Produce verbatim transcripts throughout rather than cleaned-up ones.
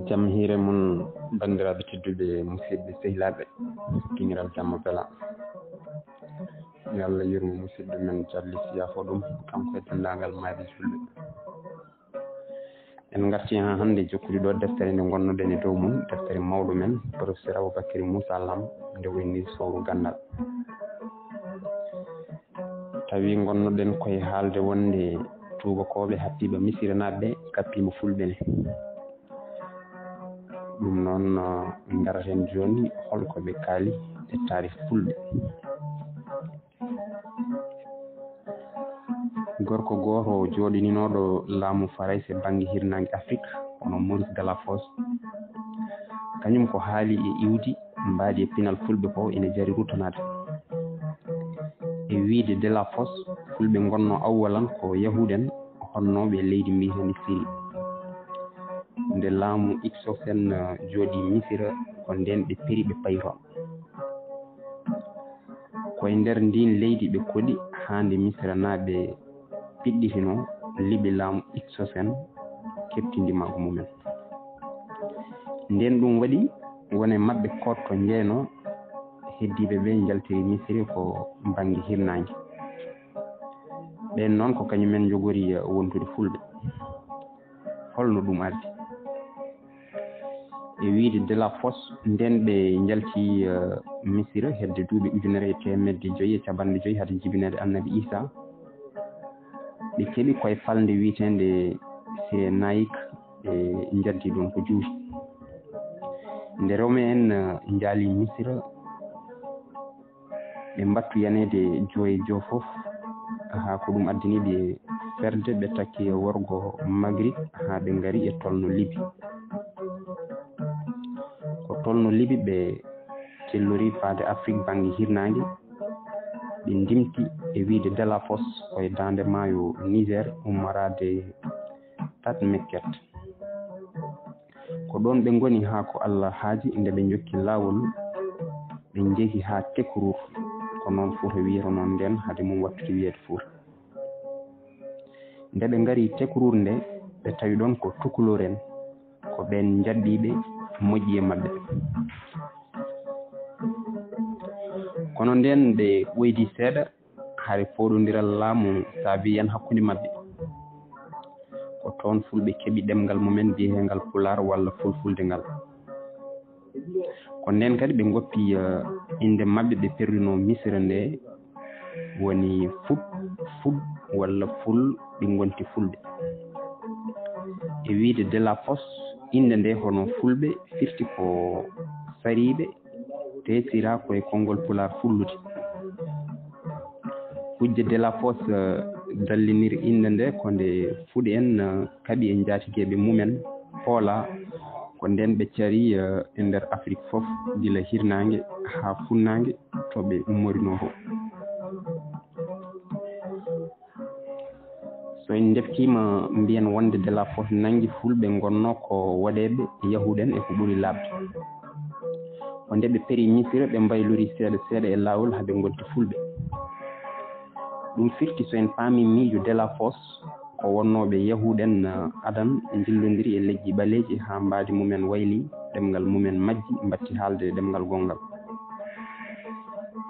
Jam hiire mon, banndiraaɓe tedduɓe, musidɓe sehilaaɓe, kiñiral jamma bela. Yo Allah yurmo musidɗo men Jalli Siyaafo ɗum, kanko e denndaangal maayɓe julɓe. En ngartii haa hannde jokkude ɗo deftere nde ngonnoɗen e dow mum, deftere mawɗo men, Professeur Aboubacry Moussa Lam, nde woni Sowru Ganndal. Tawi ngonnoɗen koye haalde wonde tuubakooɓe happiiɓe Misiranaaɓe ɓe kappiima Fulɓe ne. Ɗum noon, uh, ndaraten jooni holko ɓe kaali e taarih Fulɓe. Gorko gooto jooɗininooɗo laamu Farayse bannge hirnaange Afrik, hono Maurice Delafosse, kañum ko haali e iwdi mbaadi e pinal Fulɓe ko ene jari ruttanaade. E wiyde Delafosse, Fulɓe ngonnoo awwalan ko Yahuud en honnooɓe e leydi mbiyeteendi Siri. Nde laamu Hyksos en, uh, jooɗii Misira, ko ndeen ɓe peri ɓe payi toon. Ko e nder ndiin leydi ɓe koɗi haa nde Misiranaaɓe piɗɗitinoo liɓi laamu Hyksos en keɓtindimaagu mumen. Ndeen ɗum waɗi, won e maɓɓe koɗto njeynoo, heddiiɓe ɓe njaltiri Misiri ko bannge hirnaange. Ɓeen noon ko kañumen njogori, eh, wontude Fulɓe. Holno ɗum ardi? E wiyde Delafosse, ndeen ɓe njalti, eh, Misira hedde duuɓi ujunere e teemedde joyi e capanɗe joyi hade jibineede Annabi Iisaa. Ɓe keɓi koye falnde wiyeteende Sirenayik, ɓe njaddi ɗoon ko juuti. Nde Rome en, eh, njaali Misira, ɓe mbattu yaneede joyi joo fof, haa ko ɗum addani ɓe ferde, ɓe takki e worgo Magrib, haa ɓe ngari e tolno Libi. Ko tolno Libi ɓe cellori faade Afrik bannge hirnaange, ɓe ndimti e wiyde Delafosse ko e daande maayo Niger, ummoraade Tatmeket. Ko ɗoon ɓe ngoni haa ko Allah haaji, nde ɓe njokki laawol, ɓe njehi haa Tekruur, ko noon Fuuta wiyata noon ndeen, hade mum wattude wiyeede Fuuta. Nde ɓe ngari Tekruur nde, ɓe tawi ɗoon ko Tukulóor en, ko ɓeen njaɓɓiiɓe, moƴƴi e maɓɓe. Kono ndeen ɓe ɓoydi seeɗa, hari fooɗondiral laamu saabii en hakkunde maɓɓe. Ko toon Fulɓe keɓi ɗemngal mumen biyeteengal Pulaar walla Fulfulde ngal. Ko ndeen kadi ɓe ngoppi, eh, innde maɓɓe, ɓe perlunoo Misira nde woni Fut, Fud walla Ful, ɓe ngonti Fulɓe. E wiyde Delafosse, innde nde hono Fulɓe firti ko sariiɓe, teesiraa ko e konngol Pulaar fullude. Hujja Delafosse, eh, dallinir innde nde ko nde Fuuɗe en, eh, kaɓi e njaatigeeɓe mumen Poola, ko ndeen ɓe cari, eh, e nder Afrik fof, gila hirnaange haa funnaange, to ɓe ummorinoo to. So en ndeftiima, mbiyen wonde Delafosse nanngi Fulɓe ngonnoo ko waɗeeɓe Yahuud en e ko ɓuri laaɓde. Ko nde ɓe peri Misira, ɓe mbaylori seeɗa seeɗa e laawol haa ɓe ngonti Fulɓe. Ɗum firti, so en paamii miijo Delafosse, ko wonnooɓe Yahuud en, eh, adan njillondiri e leƴƴi ɓaleeji haa mbaadi mumen waylii, ɗemngal mumen majji, mbatti haalde ɗemngal gonngal.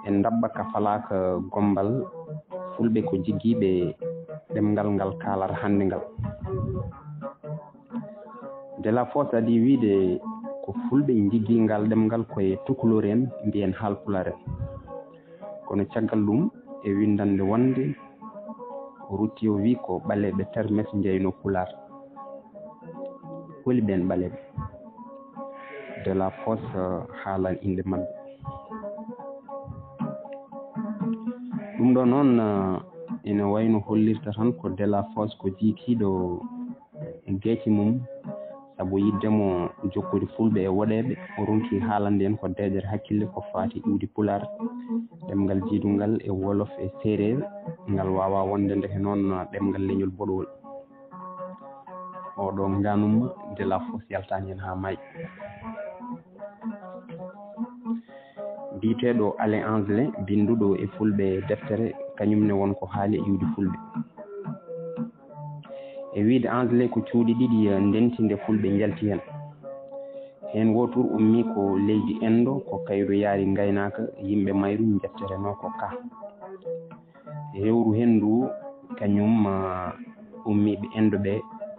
E ndaɓɓa ka falaaka gommbal, Fulɓe ko jiggiiɓe ɗemngal ngal kaalata hannde ngal. Delafosse adii wiyde ko Fulɓe njiggii ngal ɗemngal ko e Tukulóor en, mbiyen Haalpulaar en. Kono caggal ɗum, e winndannde wonnde, o rutti, o wiyi ko ɓaleeɓe Termes njeynoo Pulaar. Holi ɓeen ɓaleeɓe? Delafosse, eh, haalan innde maɓɓe. Ɗum ɗo noon, eh, ina wayno hollirta tan ko Delafosse ko jiikiiɗo geeci mum, sabu yiɗde mo jokkude Fulɓe e woɗeeɓe, o ronki haalande en ko deeƴere hakkille ko faati iwdi Pulaar, ɗemngal jiidungal e Wolof e Seereer, ngal waawaa wonde ndeke noon ɗemngal leñol boɗowol. Oɗo ngaanumma Delafosse yaltaani heen haa maayi. Biyeteeɗo Alain Anglais, binnduɗo e Fulɓe deftere, kañum ne won ko haali e iwdi Fulɓe. E wiyde Anglais, ko cuuɗi ɗiɗi ndenti nde Fulɓe njalti heen. Heen wootur ummii ko leydi Enndo, ko Kayru yaari ngaynaaka, yimɓe mayru njettetenoo ko Ka. Rewru henndu kañum, ah, ummiiɓe Enndo ɓe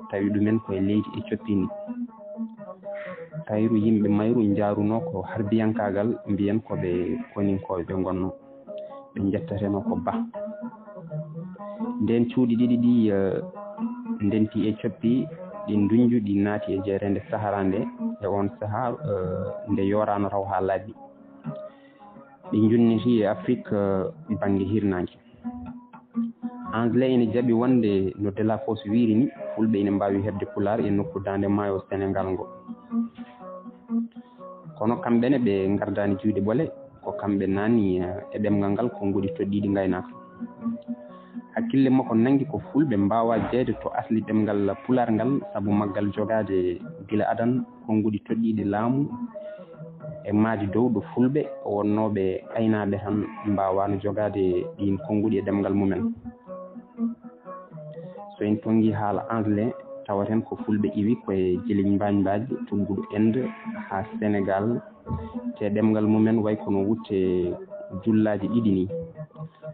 tawi ɗumen ko e leydi Ethiopie ndi. Kayru yimɓe mayru njaarunoo ko harbiyankaagal, mbiyen ko ɓe koninkooɓe ɓe ngonnoo. Ɓe njettetenoo ko Ba. Ndeen cuuɗi ɗiɗi ɗi, eh, ndenti Ethiopie, ɗi nduñju, ɗi naati e jeereende Sahara nde. E oon sahaa, eh, nde yooraano raw haa laaɓi. Ɗi njunniti e Afrik, eh, bannge hirnaange. Anglais ina jaɓi wonde no Delafosse wiiri ni, Fulɓe ina mbaawi heɓde Pulaar e nokku daande maayo Senegaal ngo. Kono kamɓe ne ɓe ngardaani juuɗe ɓole, ko kamɓe naani, eh, e ɗemngal ngal konnguɗi toɗɗiiɗi ngaynaaka. Hakkille makko nanngi ko Fulɓe mbaawaa jeyde to asli ɗemngal Pulaar ngal, sabu maggal jogaade gila adan konnguɗi toɗɗiiɗi laamu e mahdi dow ɗo Fulɓe wonnooɓe aynaaɓe tan mbaawaano jogaade ɗiin konnguɗi e ɗemngal mumen. So en tonngi haala Anglais, tawaten ko Fulɓe iwi ko e Jiliñ Mbaañ Mbaaji, tugguɗo Inde haa Senegaal, te ɗemngal mumen way kono wutte jullaaji ɗiɗi ni.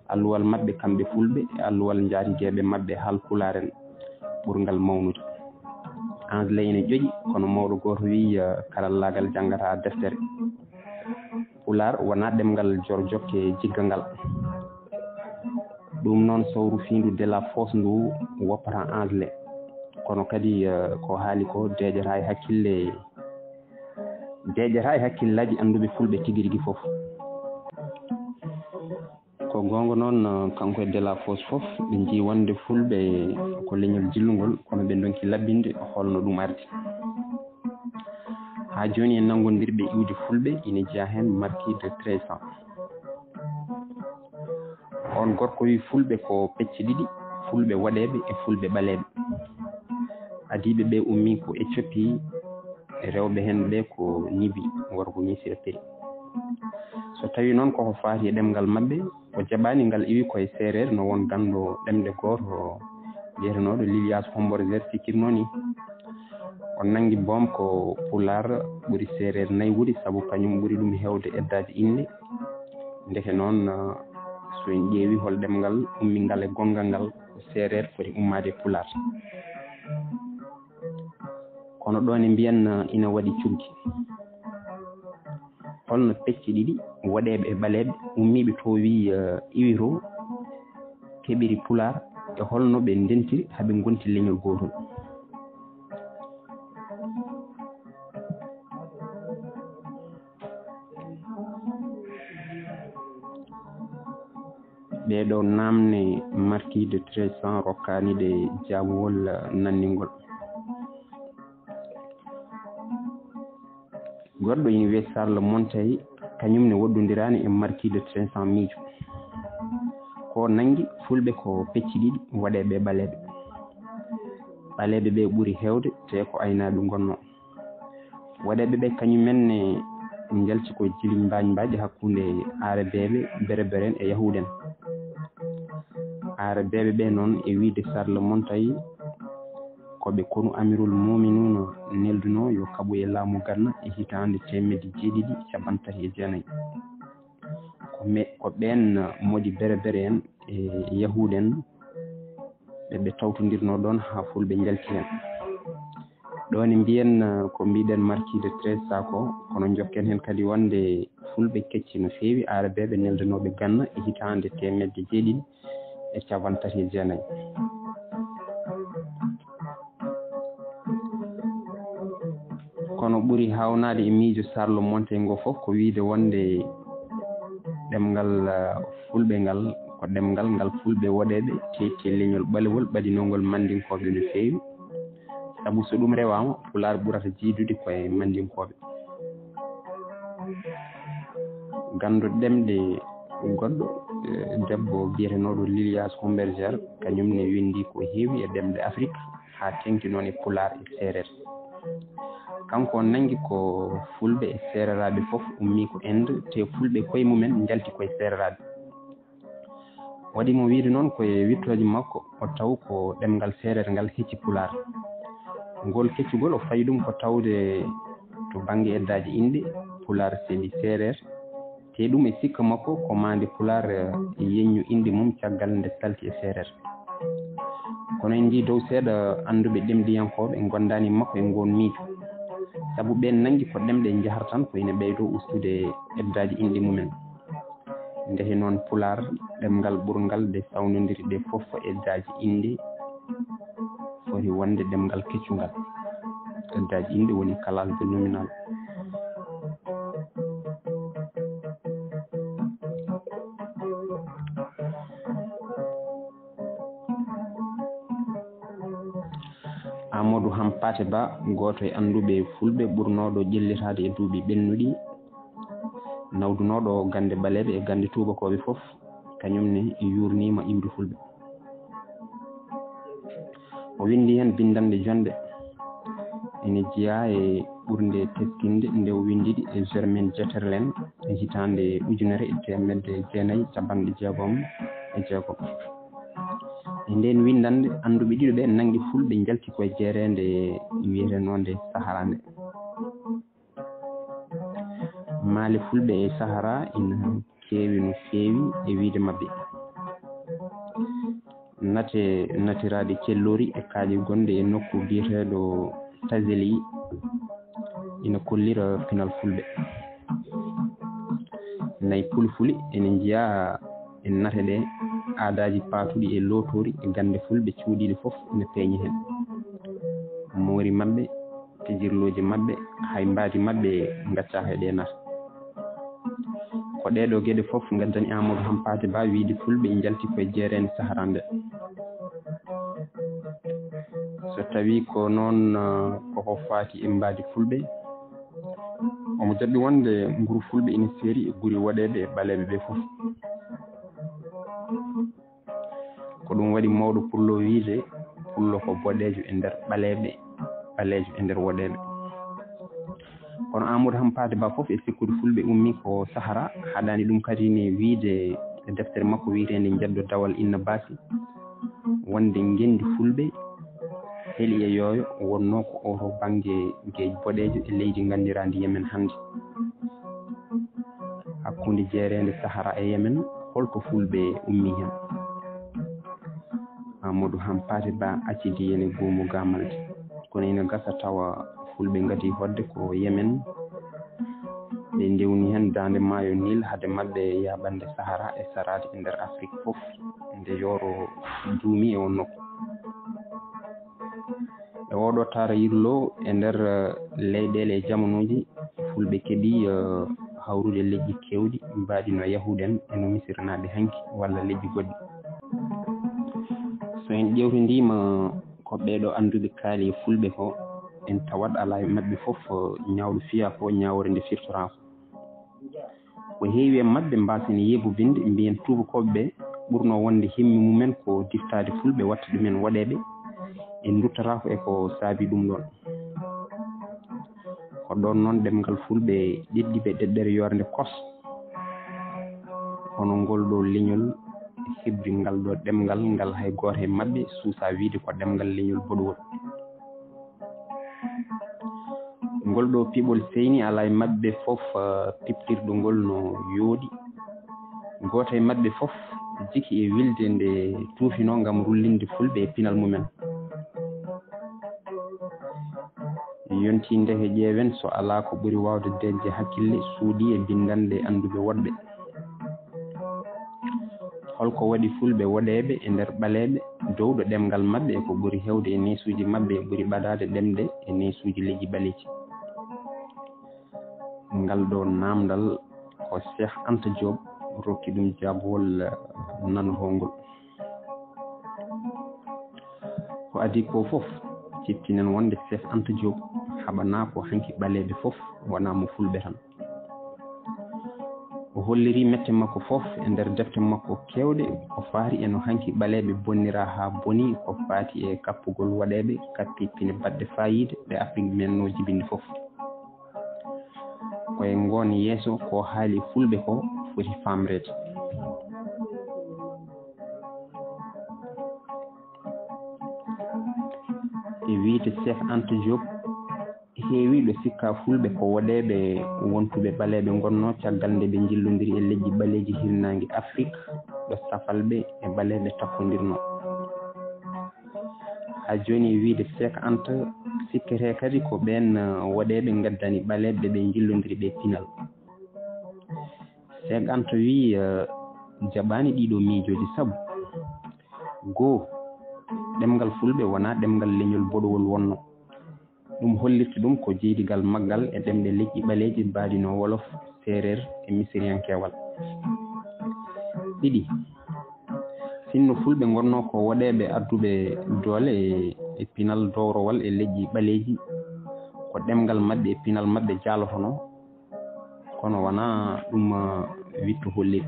Alluwal maɓɓe kamɓe Fulɓe e alluwal njaatigeeɓe maɓɓe Haalpulaar en ɓurngal mawnude. Anglais ina ƴoƴi, kono mawɗo gooto wiyi, eh, karallaagal janngataa deftere. Pulaar wonaa ɗemngal jor jokke jiggangal. Ɗum noon, sawru fiindu Delafosse ndu woppataa Anglais. Kono kadi, eh, ko haali ko deeƴataa e hakkille, deeƴataa e hakkillaaji annduɓe Fulɓe tigi rigi fof. Ko goonga noon, kanko e Delafosse fof, ɓe njii wonde Fulɓe ko leñol jillungol, kono ɓe ndonki laɓɓinde holno ɗum ardi. Haa jooni, e nanngondirɓe iwde Fulɓe ina jeyaa heen Marquis de Tressan. Oon gorko wii Fulɓe ko pecce ɗiɗi, Fulɓe woɗeeɓe e Fulɓe ɓaleeɓe. Adiiɓe ɓe ummii ko Ethiopie, rewɓe heen ɓe ko Nibi, worgo Misira piri. So tawii noon koko faati e ɗemngal maɓɓe, o jaɓaani ngal iwi ko e Seereer, no won ganndo ɗemɗe gooto biyetenooɗo Lilias Homborger sikkirnoo ni. O nanngi boom ko Pulaar ɓuri Seereer naywude, sabu kañum ɓuri ɗum heewde eddaaji inɗe. Ndeke noon, so en ƴeewi hol ɗemngal ummingal e gonngal ngal, ko Seereer foti ummaade e Pulaar. Kono ɗoon e mbiyen ina waɗi cuggi. Holno pecce ɗiɗi, woɗeeɓe e ɓaleeɓe, ummiiɓe to wii, eh, iwi to, keɓiri Pulaar, e holno ɓe ndentiri haa ɓe ngonti leñol gootol? Ɗee ɗoo naamne Marquis de Tressan rokkaani ɗe jaabuwol nanningol. Goɗɗo ina wiyee Charles Montey, kañum ne woɗɗondiraani e Marquis de Tressan miijo. Ko nanngi Fulɓe ko pecce ɗiɗi, woɗeeɓe e ɓaleeɓe. Ɓaleeɓe ɓe ɓuri heewde, te ko aynaaɓe ngonnoo. Woɗeeɓe ɓe kañumen ne njalti ko jiliñ mbaañ mbaaji hakkunde Aarabeeɓe, Bereber en e Yahuud en. Aarabeeɓe ɓe noon, e wiyde Charles Montey, ko ɓe konu Amirul Muuminuuna neldunoo yo kaɓoye laamu Ganna e hitaande teemedde jeeɗiɗi e cappanɗe tati e jeenayi. Ko me-, ko ɓeen moodi Bereber en e Yahuud en ɓe ɓe tawtondirnoo ɗoon haa Fulɓe njalti heen. Ɗoon e mbiyen, eh, ko mbiɗen Marquis de Tressan ko, kono njokken heen kadi wonde Fulɓe kecci no feewi, Aarabeeɓe neldanooɓe Ganna e hitaande teemedde jeeɗiɗi e cappanɗe tati e jeenayi. Kono ɓuri haawnaade e miijo Charles Montey ngo fof ko wiyde wonde ɗemngal, eh, Fulɓe ngal ko ɗemngal ngal Fulɓe woɗeeɓe teetti e leñol ɓalewol ɓadinoongol Manndinkooɓe no feewi. Sabu so ɗum rewaama, Pulaar ɓurata jiydude ko e Manndinkooɓe. Ganndo ɗemɗe goɗɗo, eh, debbo biyetenooɗo Lilias Homberger, kañum ne winndi ko heewi e ɗemɗe Afrik, haa teŋti noon e Pulaar e Seereer. Kanko o nanngi ko Fulɓe e Seereraaɓe fof ummii ko Inde, te Fulɓe koye mumen njalti ko e Seereraaɓe. Waɗi mo wiyde noon ko e wiɗtooji makko, o taw ko ɗemngal Seereer ngal hecci Pulaar. Ngol keccugol o fayi ɗum ko tawde bannge eddaaji inɗe, Pulaar seli Seereer, te ɗum e sikka makko ko maande Pulaar, eh, yeññu inɗe mum caggal nde salti e Seereer. Kono en njii dow seeɗa annduɓe ɗemɗiyankooɓe ngondaani makko e ngoon miijo, sabu ɓeen nanngi ko ɗemɗe njahata tan ko ina ɓeydoo ustude eddaaji inɗe mumen. Ndeke noon Pulaar, ɗemngal ɓurngal nde sawnondiri ɗe fof, eddaaji inɗe foti wonde ɗemngal keccungal. Eddaaji inɗe woni classe de nominal. Amadou Hampate Ba, gooto e annduɓe fulɓe ɓurnooɗo ƴellitaade e duuɓi ɓennuɗi, nawdunooɗo gannde ɓaleeɓe e gannde tuubakooɓe fof, kañum ne yuurniima iwdi fulɓe. O winndi heen binndannde jonnde, ene jeyaa e ɓurnde teskinde nde o winndi ɗi e Germaine Jeterlen e hitaande ujunere e teemedde jeenayi cappanɗe jeegom e jeegom. E ndeen winndannde, annduɓe ɗiɗo ɓe nanngi fulɓe njalti ko e jeereende wiyetenoonde Sahara nde. Maale fulɓe e Sahara ina keewi no feewi e wiyde maɓɓe. Nate, natiraaɗe celloori e kaaƴe gonɗe e nokku biyeteeɗo Tazeli ina kollira pinal fulɓe. Nayi puli fuli ene njiyaa e nate ɗe, aadaaji paatuɗi e lootoori e gannde fulɓe cuuɗiiɗe fof ina peeñi heen. Moori maɓɓe, pijirlooji maɓɓe, hay mbaadi maɓɓe ngaccaaka e ɗee nate. Ko ɗeeɗoo geɗe fof ngaddani Amadou Hampate Ba wiyde fulɓe njalti ko e jeereende Sahara nde. So tawii ko noon, eh, koko faati e mbaadi fulɓe, omo jaɓi wonde nguru fulɓe ina seeri e guri woɗeeɓe e ɓaleeɓe ɓe fof. Ko ɗum waɗi mawɗo pullo wiyde, pullo ko boɗeejo e nder ɓaleeɓe, ɓaleejo e nder woɗeeɓe. Kono Amadou Hampate Ba fof e sikkude fulɓe ummii ko Sahara, haɗaani ɗum kadi ne wiyde e deftere makko wiyeteende Njeddo Dawal Inna Baasi, wonde ngenndi fulɓe heli e yooyo wonnoo ko oo to bannge geej boɗeejo e leydi nganndiraandi Yemen hannde. Hakkunde jeereende Sahara e Yemen, holto fulɓe ummii heen? Amadou Hampate Ba accidi ene goomu gamalde. Kono ina gasa tawa fulɓe ngadii hoɗde ko Yemen. Ɓe ndewni heen daande maayo Nil hade maɓɓe yaaɓande Sahara e saraade e nder Afrik fof, nde yooro duumi e oon nokku. E ooɗoo taarayirlo e nder, eh, leyɗeele e jamanuuji, fulɓe keɓii, eh, hawrude leƴƴi keewɗi mbaɗi no Yahuud en e no Misirnaaɓe hanki walla leƴƴi goɗɗi. So en ƴeewtindiima ko ɓeeɗoo annduɓe kaali e fulɓe ko, en tawat alaa e maɓɓe fof, eh, ñaawɗo fiyaa ko ñaawore nde firtoraa ko. Ko heewi e maɓɓe mbaasen yeebubinde, mbiyen tuubakooɓe ɓe ɓurnoo wonde himmi mumen ko diftaade fulɓe, watta ɗumen woɗeeɓe, en nduttataa ko e ko saabii ɗum ɗoon. Ko ɗoon noon ɗemngal fulɓe ɗeɗɗi ɓe ɗeɗɗere yoornde kos. Hono ngol ɗoo leñol heɓri ngal ɗoo ɗemngal, ngal hay gooto e maɓɓe suusaa wiyde ko ɗemngal leñol boɗowol. Ngol ɗoo piɓol seyni alaa e maɓɓe fof, eh, piɓtirɗo ngol no yooɗi. Gooto e maɓɓe fof jiki e wilde nde tuufinoo ngam rullinde fulɓe e pinal mumen. Yontii ndeke ƴeewen so alaa ko ɓuri waawde deeƴde hakkille suuɗii e binndanɗe annduɓe woɗɓe. Holko waɗi fulɓe woɗeeɓe e nder ɓaleeɓe dowɗo ɗemngal maɓɓe e ko ɓuri heewde e neesuuji maɓɓe e ɓuri ɓadaade ɗemɗe e neesuuji leƴƴi ɓaleeji? Ngal ɗoo naamndal ko Cheikh Anta Diop rokki ɗum jaabowol, eh, nanotoo ngol. Ko adii ko fof, ciftinen wonde Cheikh Anta Diop haɓanaa ko hanki ɓaleeɓe fof, wonaa mo fulɓe tan. O hollirii mette makko fof e nder defte makko keewɗe ko faati e no hanki ɓaleeɓe bonniraa haa boni ko faati e kappugol woɗeeɓe, kappi pine baɗɗe faayiida ɗe Afrik mennoo jibinde fof. Ko e ngoon yeeso ko haali fulɓe ko foti faamreede. E wiyde Cheikh Anta Diop, e Heewi ɗo sikka fulɓe ko woɗeeɓe wontuɓe ɓaleeɓe ngonnoo caggal nde ɓe njillondiri e leƴƴi ɓaleeji hirnaange Afrik, ɗo safalɓe e ɓaleeɓe takkondirnoo. Haa jooni e wiyde Seek Anta, sikketee kadi ko ɓeen, eh, woɗeeɓe ngaddani ɓaleeɓe ɓe njillondiri ɓe pinal. Seek Anta wiyi, eh, jaɓaani ɗiɗo miijooji sabu, goo, ɗemngal fulɓe wonaa ɗemngal leñol boɗowol wonnoo. Ɗum hollirta ɗum ko jeydigal maggal e ɗemɗe leƴƴi ɓaleeji mbaadi no Wolof, Seereer e Misiriyankeewal. Ɗiɗi, sinno fulɓe ngonnoo ko woɗeeɓe adduɓe doole e, e pinal dowrowal e leƴƴi ɓaleeji, ko ɗemngal maɓɓe e pinal maɓɓe jaalotonoo, kono wonaa ɗum, uh, witto holliri.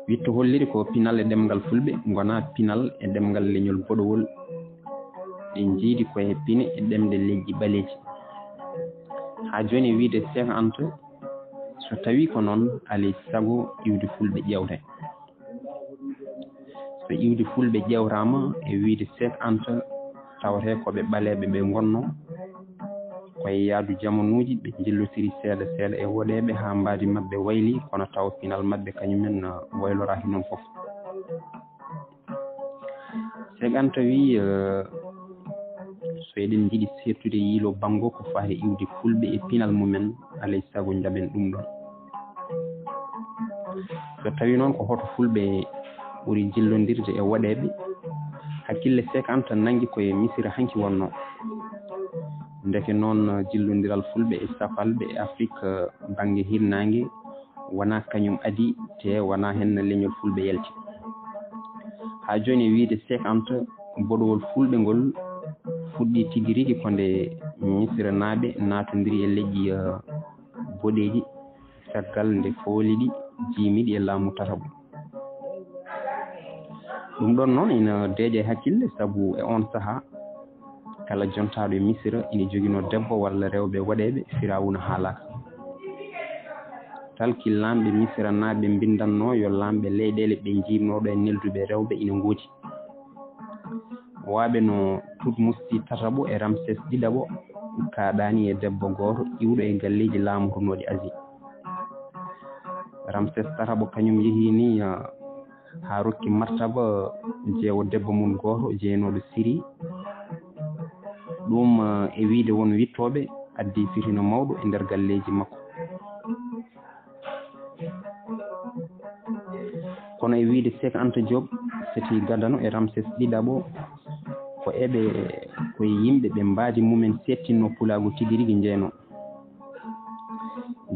Witto holliri ko pinal e ɗemngal fulɓe, ngonaa pinal e ɗemngal leñol boɗowol. Ɗe njiydi ko e pine e ɗemɗe leƴƴi ɓaleeji. Haa jooni e wiyde Seek Anta, so tawii ko noon, alay sago iwdi fulɓe ƴeewte. So iwdi fulɓe ƴeewtaama e wiyde Seek Anta, tawatee ko ɓe ɓaleeɓe ɓe ngonnoo. Ko e yaadu jamanuuji ɓe njillotiri seeɗa seeɗa e woɗeeɓe haa mbaadi maɓɓe wayli, kono tawa pinal maɓɓe kañumen, uh, wayloraaki noon fof. Seek Anta wiyi, eh, so eɗen njiɗi seettude yiilo banngo ko faati iwdi fulɓe e pinal mumen, alay sago njaɓen ɗum ɗoon. So tawii noon ko hoto fulɓe ɓuri jillondirde e woɗeeɓe, hakkille Seek Anta nanngi ko e Misira hanki wonnoo. Ndeke noon, jillondiral fulɓe e safalɓe e Afrik, eh, bannge hirnaange, wonaa kañum adii, te wonaa heen leñol fulɓe yalti. Haa jooni e wiyde Seek Anta, boɗowol fulɓe ngol fuɗɗii tigi rigi ko nde Misiranaaɓe naatondiri e leƴƴi, eh, boɗeeji, caggal nde fooli ɗi jiimi ɗi e laamu tataɓo. Ɗum ɗoon noon ina deeƴa e hakkille, sabu e oon sahaa, kala jontaaɗo e Misira ina joginoo debbo walla rewɓe woɗeeɓe, Firawuna haalaaka. Talki laamɓe Misiranaaɓe mbinndannoo yo laamɓe leyɗeele ɓe njiimnooɗo e nelduɓe rewɓe ina ngoodi. Waawɓe no Tutmosi tataɓo e Ramses ɗiɗaɓo kaaɗaani e debbo gooto iwɗo e galleeji laamotonooɗi Asie. Ramses tataɓo kañum yehii nii, ah, haa rokki martaba jeewo debbo mum gooto jeynooɗo Siri. Ɗum, eh, e wiyde won wiɗtooɓe addi fitina mawɗo e nder galleeji makko. Kono e wiyde Seek Anta Joob, setii gadano e Ramses ɗiɗaɓo, ko eɓe, ko e yimɓe ɓe mbaadi mumen seettinnoo pulaagu tigi rigi njeynoo.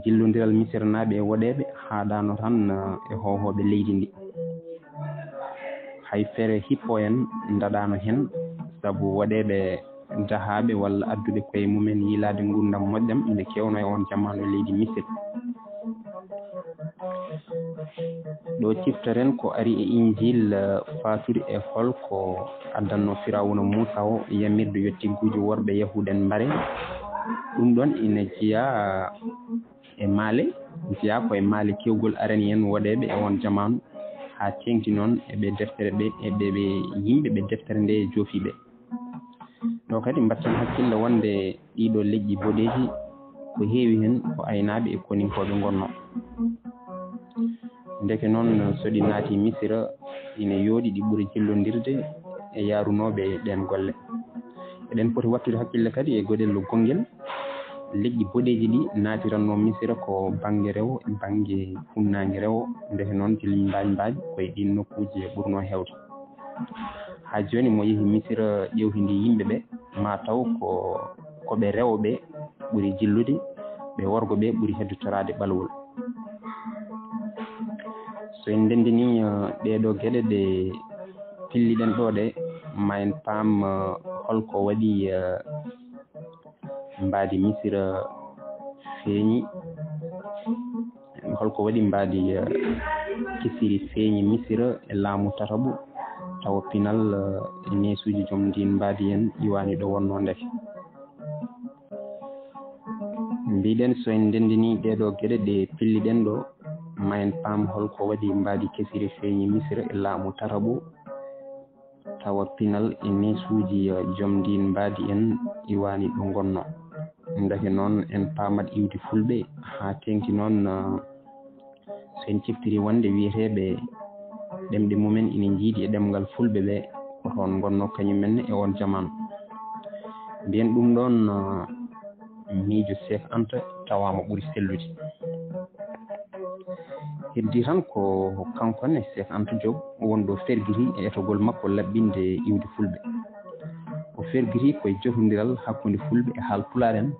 Jillondiral Misirnaaɓe e woɗeeɓe haaɗaano tan, eh, e hoohooɓe leydi ndi. Hay fere hippo en ndaɗaano heen, sabu woɗeeɓe dahaaɓe walla adduɓe koye mumen yiilaade nguurndam moƴƴam ina keewno e oon jamaanu e leydi Misir. Ɗo ciftoren ko ari e Injiil, eh, faatude e hol ko addannoo Firawuna Muusaa o yamirde yo tigguujo worɓe Yahuud en mbare. Ɗum ɗoon ina jeyaa e maale, jeyaa ko e maale keewgol arani en woɗeeɓe e oon jamaanu, haa teeŋti noon e ɓe deftere ɓe, e ɓe, ɓe yimɓe ɓe deftere nde joofi ɓe. Ɗo kadi mbatten hakkille wonde ɗiɗo leƴƴi boɗeeji ko heewi heen ko aynaaɓe e koninkooɓe ngonnoo. Ndeke noon, so ɗi naati Misira, ina yooɗi ɗi ɓuri jillondirde e yaarunooɓe ɗeen golle. Eɗen poti wattude hakkille kadi e goɗel gongel. Leƴƴi boɗeeji ɗi naatirannoo Misira ko bannge rewo e bannge funnaange rewo, ndeke noon jilli mbaaj mbaaj ko e ɗiin nokkuuji ɓurnoo heewde. Haa jooni mo yehi Misira ƴeewtidi yimɓe ɓe, maa taw ko, ko ɓe rewɓe ɓuri jillude, ɓe worgo ɓe ɓuri heddotoraade ɓalwol. So en ndenndinii, eh, ɗee ɗoo geɗe ɗe pilliɗen ɗoo ɗe, ma en paam, eh, holko waɗi, eh, mbaadi Misira feeñi, holko waɗi mbaadi, eh, kisiri feeñi Misira e laamu tataɓo, tawa pinal, eh, e neesuuji joom ndiin mbaadi en iwaani ɗo wonnoo ndeke. Mbiɗen so en ndenndinii ɗee ɗoo geɗe ɗe pilliɗen ɗoo, ma en paam holko waɗi mbaadi kesiri feeñi Misira e laamu tataɓo, tawa pinal e neesuuji, eh, joom ndiin mbaadi en iwani ɗo ngonno. Ndeke noon en paamat iwdi fulɓe haa teeŋti noon, ah, so en ciftirii wonde wiyeteeɓe ɗemɗe mumen ina njiidi e ɗemngal fulɓe ɓe, ko toon ngonno kañum en e oon jamaanu. Mbiyen ɗum ɗoon, ah, miijo Seek Anta tawaama ɓuri sellude. Heddii tan ko kanko ne Seek Anta Joob wonɗo fergiti e etogol makko laɓɓinde iwdi fulɓe. O fergiti ko e jotondiral hakkunde fulɓe e haal pulaar en,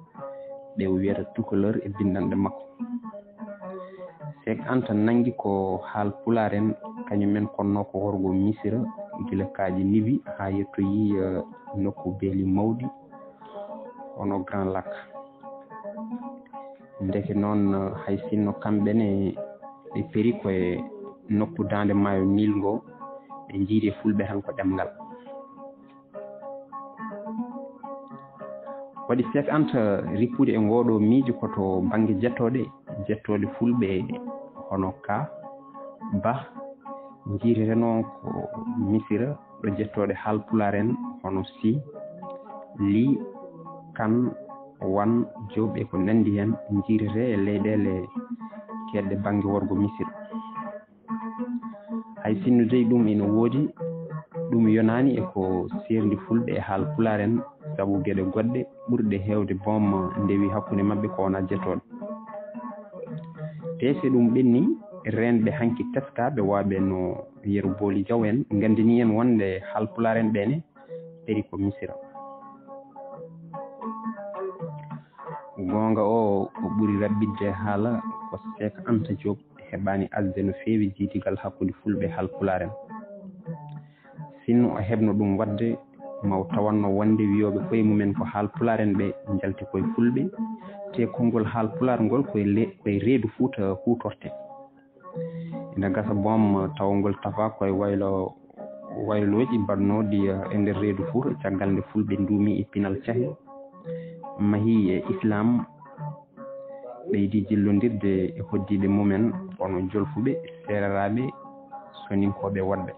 ɓe o wiyata tukuleur e binndanɗe makko. Seek Anta nanngi ko haal pulaar en, kañum en konnoo ko worgo Misira, gila kaaƴe Nibi haa yettoyii, eh, nokku beeli mawɗi, hono Grand Lac. Ndeke noon, eh, hay sinno kamɓe ne ɓe peri ko e nokku daande maayo Niil ngo, ɓe njiidi e fulɓe tan ko ɗemngal. Waɗi Seek Anta rippude e ngooɗoo miijo ko to bannge jettooɗe, jettooɗe fulɓe hono Ka, Ba, njiireteno ko Misira, ɗo jettooɗe haal pulaar en hono Si, Li, Kan, Wan, Joob e ko nanndi heen njiirete e leyɗeele keedɗe bannge worgo Misira. Hay sinno dey ɗum ina woodi, ɗum yonaani e ko seerndi fulɓe e haal pulaar en, sabu geɗe goɗɗe ɓurɗe heewde boom ndewi hakkunde maɓɓe ko wonaa jettooɗe. Tee so ɗum ɓenni, reenɓe hanki teskaaɓe waɓe no Yero Booli Jaw en nganndini en wonde haal pulaar en ɓe ne peri ko Misira. Goonga o, o ɓuri raɓɓiɗde haala ko Seek Anta Joob heɓaani asde no feewi jiidigal hakkunde fulɓe e haal pulaar en. Sinno o heɓno ɗum waɗde, ma o tawanno wonde wiyooɓe koye mumen ko haal pulaar en ɓe njalti koye fulɓe, te konngol haal pulaar ngol koye le-, koye reedu Fuuta huutorte. Ina gasa boom tawa ngol tafa koye waylo, waylooji mbaɗnooɗi e nder reedu Fuuta caggal nde fulɓe nduumi e pinal cahe, mahi e Islaam, ɓeydi jillondirde e hoɗdiiɓe mumen, kono jolfuɓe, seereraaɓe, soninkooɓe woɗɓe.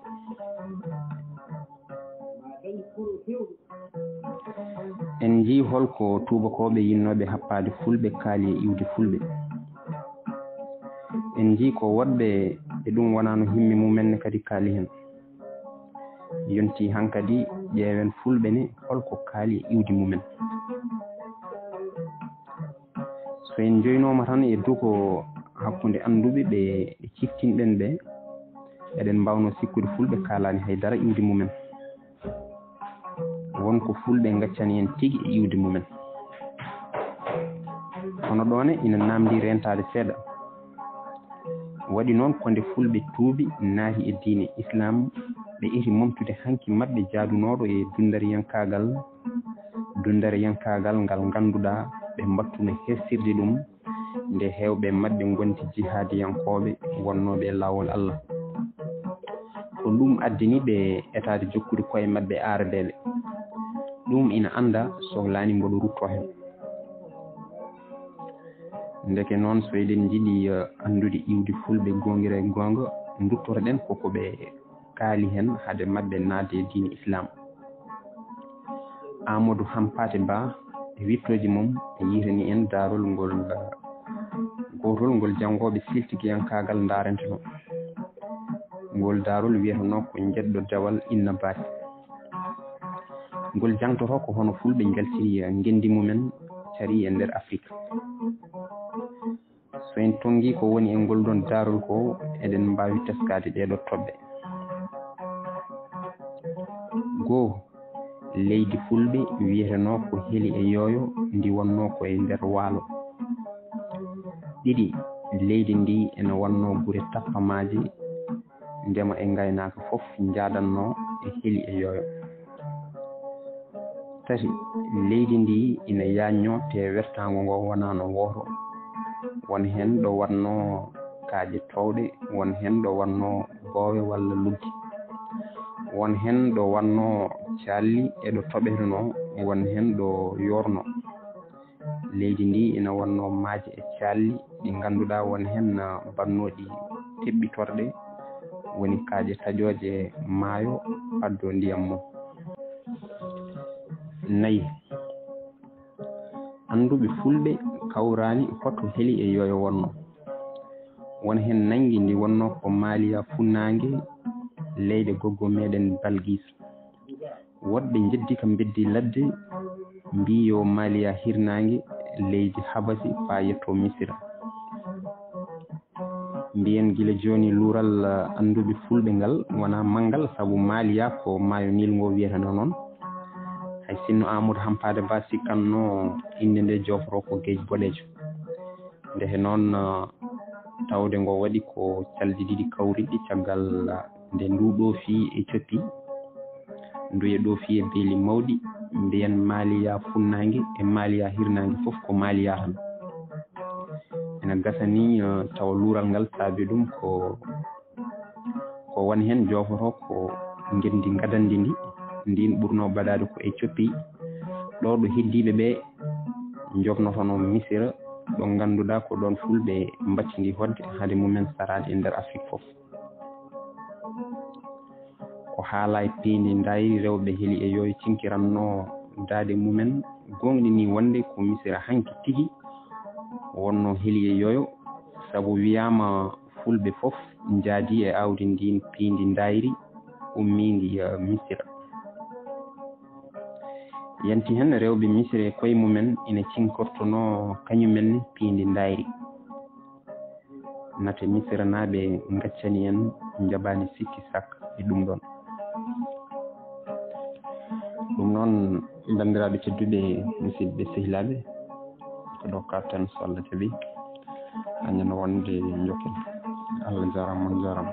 En njii hol ko tuubakooɓe yinnooɓe happaade fulɓe kaali e iwdi fulɓe. En njii ko woɗɓe e ɗum wonaano himme mumen ne kadi kaali heen. Yontii hankadi ƴeewen fulɓe ne hol ko kaali e iwdi mumen. So en njoynooma tan e duko hakkunde annduɓe ɓe e ciftinɗen ɓe, eɗen mbaawno sikkude fulɓe kaalaani hay dara iwdi mumen. Won ko fulɓe ngaccani en tigi e iwdi mumen. Kono ɗoone ina naamndi reentaade seeɗa. Waɗi noon ko nde fulɓe tuubi naati e diine Islaam, ɓe eti momtude hanki maɓɓe jaadunooɗo e dunndariyankaagal, dunndariyankaagal ngal ngannduɗaa ɓe mbattuno hersirde ɗum, nde heewɓe maɓɓe ngonti jihaadiyankooɓe wonnooɓe e laawol Allah. Ko ɗum addini ɓe etaade jokkude koye maɓɓe aaradeeɓe. Ɗum ina annda sohlaani mboɗo ruttoo heen. Ndeke noon, so eɗen njiɗi, eh, anndude iwdi fulɓe goongira e goonga, nduttoto-ɗen ko ko ɓe kaali heen hade maɓɓe naatde e diine Islaam. Aamadu Hampaate Ba e wiɗtooji mum yiytanii en daarol ngol, eh, gootol ngol janngooɓe siltigiyankaagal ndaaranteno. Ngol daarol wiyetenoo ko Njeɗɗo Dewal Inna Baasi. Ngol jangtotoo ko hono fulɓe njaltiri ngenndi mumen cari e nder Afrik. So en tonngii ko woni e ngol ɗoon daarol ko, eɗen mbaawi teskaade ɗeeɗoo toɓɓe. Goo, leydi fulɓe wiyetenoo ko Heli e Yooyo, ndi wonnoo ko e nder waalo. Ɗiɗi, leydi ndi ena wonnoo gure tappamaaje, ndema e ngaynaaka fof njaadannoo e Heli e Yooyo. Tati, leydi ndi ina yaajnoo te wertaango ngo wonaano wooto. Won heen ɗo waɗnoo kaaƴe toowɗe, won heen ɗo waɗnoo boowe walla luggi. Won heen ɗo waɗnoo caalli e ɗo toɓetenoo, won heen ɗo yoornoo. Leydi ndi ina wonnoo maaje e caalli ɗi ngannduɗaa won heen, ah, baɗnooɗi teɓɓitorɗe, woni kaaƴe taƴooje maayo paddoo ndiyam mum. Nayi, Annduɓe fulɓe kawraani hoto heli e yooyo wonno. Won heen nanngi ndi wonno ko Maaliya funnaange leyɗe goggo meɗen Balgis. Woɗɓe njeddi ka mbeddi ladde, mbii yo Maaliya hirnaange leydi Habasi faa yetto Misira. Mbiyen gila jooni luural, eh, annduɓe fulɓe ngal wonaa manngal, sabu Maaliya ko maayo Niil ngo wiyeteno noon. Hay sinno Amadou Hampaate Ba sikkanno innde nde jooforo ko geej boɗeejo. Ndehe noon, eh, tawde ngo waɗi ko calɗi ɗiɗi kawriɗi caggal, eh, nde ndu ɗoofi Ethiopie. Ndu e ɗoofi e beeli mawɗi, mbiyen Maaliya funnaange e Maaliya hirnaange fof ko Maaliya tan. Ina gasa ni, eh, tawa luural ngal saabi ɗum ko, ko won heen joofotoo ko ngenndi ngadanndi ndi, ndiin ɓurnoo ɓadaade ko Ethiopie, ɗo ɗo heddiiɓe ɓe njofnotonoo Misira, ɗo ngannduɗaa ko ɗoon fulɓe mbaccindi hoɗde hade mumen saraade e nder Afrik fof. Ko haala e piindi ndayri rewɓe heli e yooyo cinkiranno daaɗe mumen, gooŋɗini wonde ko Misira hanki tigi wonno heli e yooyo, sabu wiyaama fulɓe fof njaadi e aawdi ndin piindi ndayri ummiindi, eh, Misira. Yanti heen rewɓe Misira e koye mumen ina cinkortonoo kañumen ne piindi ndayri. Nate Misiranaaɓe ngaccani en, njaɓaani sikki sak e ɗum ɗoon. Ɗum noon, banndiraaɓe tedduɓe, musidɓe sehilaaɓe, ko ɗo kaaɗten so Allah jaɓi. Añana wonde njokken. Allah jaaraama, on jaaraama.